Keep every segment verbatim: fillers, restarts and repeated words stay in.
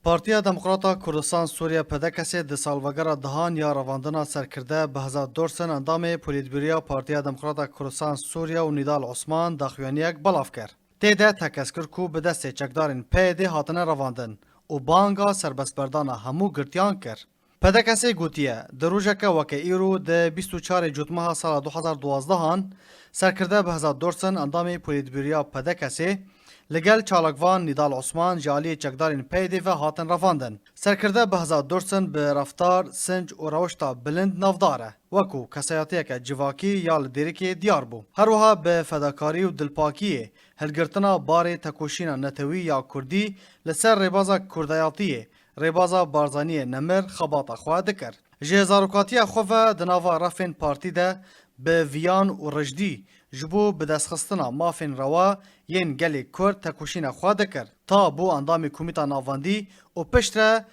Partiya Demokrata Kurdistan Sûriye P D K S'ê di salvegera dehan ya revandina serkirde Behzat Dorsen endamê Polîtbûroya Partiya Demokrata Kurdistan Sûriye û Nîdal Osman daxuyaniyek belav kir. Tê de tekez kir ku bi destê çekdarên P Y D'ê hatine revandin û banga serbestberdana hemû girtiyan kir. P D K S'ê gotiye, di rojeke weke îro di bîst û çarê Cotmeha sala du hezar duwazdehan, serkirde Behzat Dorsen endamê Polîtbûroya P D K S'ê li gel çalakvan Nîdal Osman ji aliyê çekdarên P Y D'ê ve hatin revandin. Serkirde Behzat Dorsen bi reftar, sinc û rewişta bilind navdar e. Wekû kesayetiyeke civakî ya li Dêrikê diyar bû. Her wiha bi fedakarî û dilpakiyê hilgirtina barê tekoşîna netewî ya kurdî li ser rêbaza kurdayatiyê, rêbaza Barzaniyê nemir xebata xwe dikir. Ji zarokatiya xwe ve di nava refên partî de bi viyan û rijdî ji bo bidestxistina mafên rewa yên gelê Kurd tekoşîna xwe dikir, ta bû endamê Komîta Navendî û piştre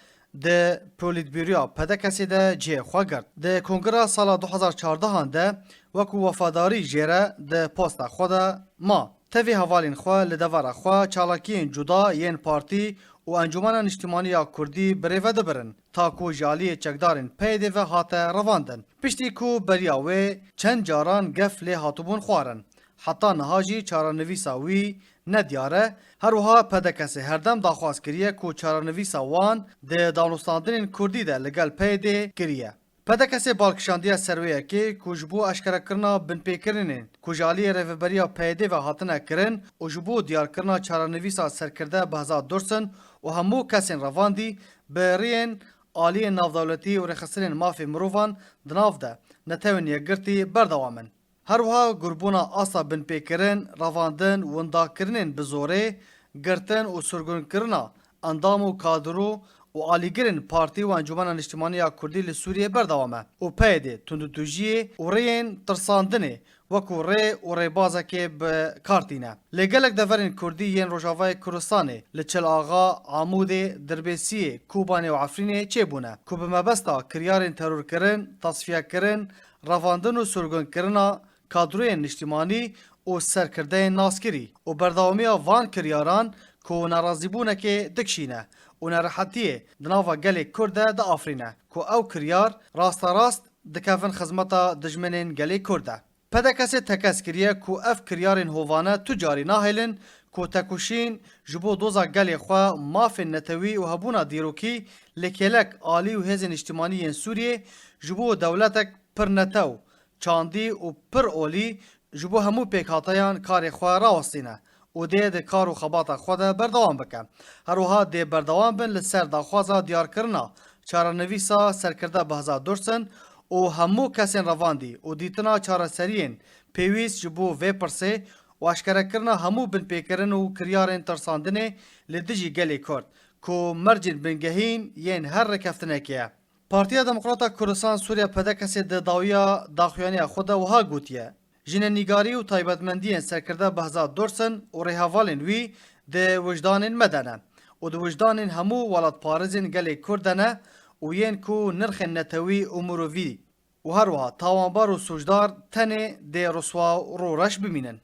di Polîtbûroya P D K S'ê de cihê xwe girt. Di Kongira sala du hezar çardehan de wekû wefadarî jê re di posta xwe de ma. Tevî hevalên xwe li devera xwe çalakiyên cuda yên partî û Encûmena Niştimanî ya Kurdî birêve dibirin, ta ku ji aliyê çekdarên P Y D'ê ve hate revandin. Piştî ku beriya wê çend caran gef lê hatibûn xwarin, heta niha jî çarenivîsa wî nediyar e. Her wiha P D K S'ê herdem daxwaz kiriye ku çarenivîsa wan di danûstandinên kurdî de li gel P Y D'ê kiriye. P D K S'ê bal kişandiye ser wê yekê ku ji bo eşkerekirina binpêkirinên ku ji aliyê rêveberiya P Y D'ê ve hatine kirin û ji bo diyarkirina çarenivîsa serkirde Behzat Dursun û hemû kesên revandî bi rêyên aliyên navdewletî û rêxistinên mafê mirovan di nav de Netewên Yekgirtî berdewam in. Her wiha gurbûna asta binpêkirin, revandin, windakirinên bi zorê, girtin û sirgunkirina endam û kadro û alîgirên partî û Encûmena Niştimanî ya Kurdî li Sûriyê berdewam e û P Y D'ê tundûtûjiyê û rêyên tirsandinê wekû rê û rêbazekê bi kar tîne. Lê gelek deverên kurdî yên Rojavayê Kurdistanê li Çil Axa, Amûdê, Dirbêsiyê, Kobanê û Efrînê çêbûne ku bi mebesta kiryarên terorkirin, tasfiyekirin, revandin û sirgunkirina kadroyên niştimanî û serkirdeyên naskirî û berdewamiya van kiryaran ku nerazîbûnekê dikişîne û nerehetiyê di nava gelê Kurd de diafirîne ku ew kiryar rasterast dikevin xizmeta dijminên gelê Kurd de. P D K S'ê tekez kiriye ku ev kiryarên hovane tu carî nahêlin ku tekoşîn ji bo doza gelê xwe, mafên netewî û hebûna dîrokî li kêlek alî û hêzên niştimanî yên Sûriyê ji bo dewletek pir netew, çandî û pir olî ji bo hemû pêkhateyan karê xwe rawestîne û dê di kar û xebata xwe de berdewam bike. Her wiha dê berdewam bin li ser daxwaza diyarkirina çarenivîsa serkirde Behzat Dursun û hemû kesên revandî û dîtina çareseriyên pêwîst ji bo vê pirsê û eşkerekirina hemû binpêkirin û kiryarên tirsandinê li dijî gelê Kurd ku mercên bingehîn yên her rêkeftinekê ye. Partiya Demokrata Kurdistan Sûriye P D K S'ê di dawiya daxuyaniya xwe de wiha gotiye, Jinenîgarî û taybetmendiyên serkirde Behzat Dursun û rêhevalên wî di wijdanên me de ne û di wijdanên hemû welatparêzên gelê Kurd de ne û yên ku nirxên netewî û mirovî û her wiha tawanbar û sûcdar tenê dê riswa û rûreş bimînin.